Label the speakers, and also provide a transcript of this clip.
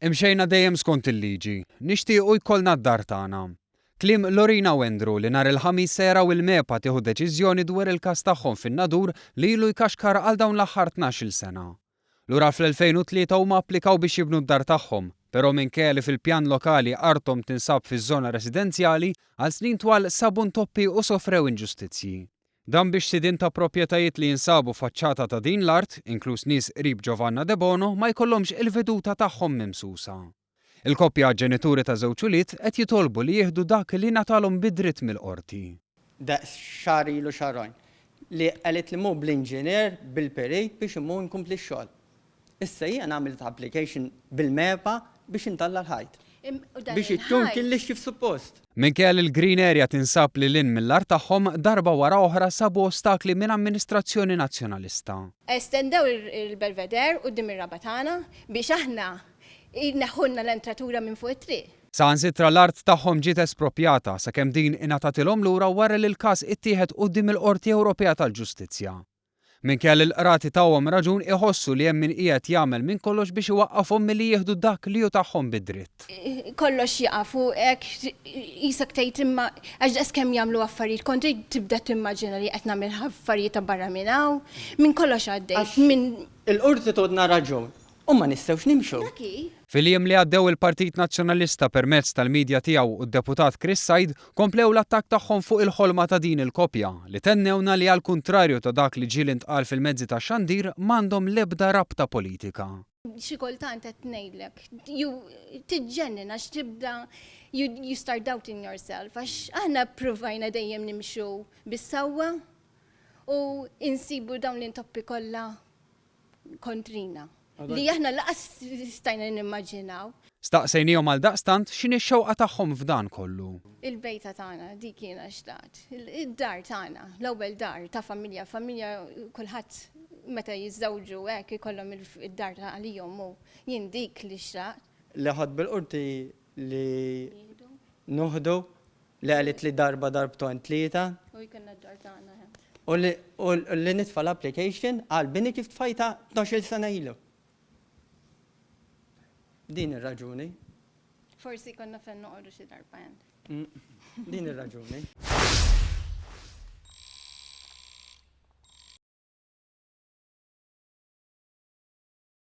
Speaker 1: Imxejna dejjem skont il-liġi. Nixtiequ jkollna d-dar tagħna. Kliem Lorina u Andrew li nhar il-Ħamis se jaraw il-MEPA tieħu deċiżjoni dwar il-każ tagħhom fin-Nadur li ilu jkaxkar għal dawn l-aħħar 12-il sena. Lura fl-2003 huma applikaw biex jibnu d-dar tagħhom, però minkejja li fil-pjan lokali arthom tinsab fiż-żona residenzjali, għal snin twal sabu ntoppi u sofrew inġustizzji. Dan biex sidien ta' proprjetajiet li jinsabu faċċata ta' din l-art, inkluż nies qrib Giovanna Debono, ma jkollhomx il-veduta tagħhom mimsusa. Il-koppja, ġenituri ta' żewġ ulied, qed jitolbu li jieħdu dak li ngħatalhom bi dritt mill-Qorti.
Speaker 2: Daqs xahar ilu xahrajn li qalitli mur bl-inġinier, bil-perit biex immur nkompli x-xogħol. Issa jien għamilt application bil-MEPA biex intalla' l-ħajt. Biex ikun killix kif suppost.
Speaker 1: Minkejja li l-green area tinsab lil hinn mill-art tagħhom, darba wara oħra sabu ostakli minn amministrazzjoni Nazzjonalista.
Speaker 3: Estendew il-belvedere quddiem ir-raba' tagħna biex aħna jneħħulna l-entratura minn fuq it-triq.
Speaker 1: Saħansitra l-art tagħhom ġiet esproprjata sakemm din ingħatatilhom lura wara li l-każ ittieħed quddiem il-Qorti Ewropea tal-Ġustizzja. Minkejja li l-qrati tawhom raġun iħossu li hemm min qiegħed jagħmel minn kollox biex iwaqqafhom milli jieħdu dak li hu tagħhom bi dritt.
Speaker 3: Kollox jaqa' fuqek, qisek tgħid imma għax daqs kemm jagħmlu affarijiet kontri tibda timmaġina li qed nagħmel affarijiet ta' barra minn hawn, minn kollox għaddejt, minn.
Speaker 2: Il-qorti tgħodna raġun u ma nistgħux nimxu.
Speaker 3: Dak hi.
Speaker 1: Fil-jiem li għaddew il-Partit Nazzjonalista permezz tal-media tiegħu u d-Deputat Chris Said komplew l-attakk tagħhom fuq il-ħolma ta' din il-koppja li tennewna li għall-kuntrarju ta' dak li ġieli ntqal fil-mezzi tax-xandir m'għandhom l-ebda rabta politika.
Speaker 3: Xi kultant qed ngħidlek, you tiġġennen għax tibda you, you start doubting yourself għax aħna ppruvajna dejjem nimxu bis-sewwa u insibu dawn l-intoppi kollha kontrina li aħna laqas stajna nimmaġinaw.
Speaker 1: Staqsejniehom għaldaqstant x'inhi x-xewqa tagħhom f'dan kollu.
Speaker 3: Il-bejta tagħna, dik jiena xtaqt. Id-dar tagħna, l-ewwel dar ta' familja, familja kulħadd meta jiżżewġu hekk ikollhom id-dar ta' għalihom u jien dik li xtaqt.
Speaker 2: Li ħadt bil-qorti li noħdu Li qalitli darba darbtejn tlieta.
Speaker 3: U jkollna d-dar tagħna hemm.
Speaker 2: U li u li nitfa' l-application għall-bini kif tfajtha 12-il sena ilu. Din ir-raġuni.
Speaker 3: Forsi jkollna fejn noqogħdu xi darba hemm.
Speaker 2: Din ir-raġuni.